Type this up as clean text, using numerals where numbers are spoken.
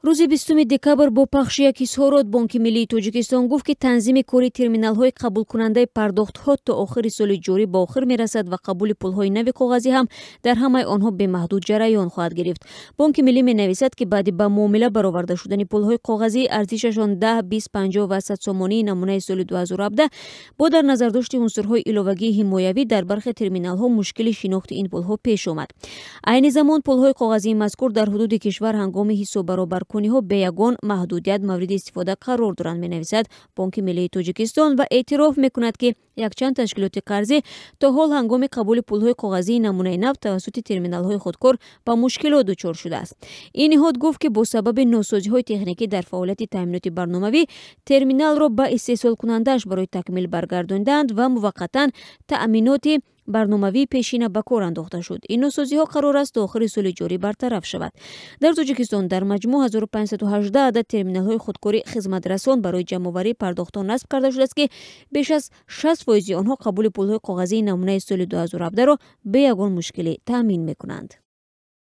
Рӯзи 20 декабр бо пахши як изҳорот Бонки миллии Тоҷикистон гуфт, ки танзими кори терминалҳои қабулкунандаи пардохтҳо то охири соли ҷорӣ ба охир мерасад ва қабули пулҳои нави коғазӣ ҳам дар ҳамаи онҳо бемаҳдуд ҷараён хоҳад гирифт. Бонки миллӣ менависад, ки баъди ба муомила бароварда шудани пулҳои коғазӣ арзишашон 10, 20, 50 ва 100 сомонии намунаи соли 2017 бо дар назардошти унсурҳои иловагии ҳимоявӣ дар бархе терминалҳо мушкили шинохти ин пулҳо пеш омад. Айни замон пулҳои коғазии мазкур дар ҳудуди кишвар ҳангоми ҳисоббаробаркуниҳо бе ягон маҳдудият мавриди истифода қарор доранд, менависад Бонки миллии Тоҷикистон ва эътироф мекунад, ки якчанд ташкилоти қарзӣ то ҳол ҳангоми қабули пулҳои коғазии намунаи нав тавассути терминалҳои худкор ба мушкилот дучор шудааст. Ин ниҳод гуфт, ки бо сабаби носозиҳои техникӣ дар фаъолияти таъминоти барномавӣ терминалро ба истеҳсолкунандааш барои такмил баргардонидаанд ва муваққатан таъминоти барномавии пешина ба кор андохта шуд. Ин носозиҳо қарор аст то охири соли ҷорӣ бартараф шавад. Дар Тоҷикистон дар маҷмӯъ 1518 адад терминалҳои худкори хизматрасон барои ҷамъоварии пардохтҳо насб карда шудааст, ки беш аз 60% онҳо қабули пулҳои коғазии намунаи соли 2017-ро бе ягон мушкилӣ таъмин мекунанд.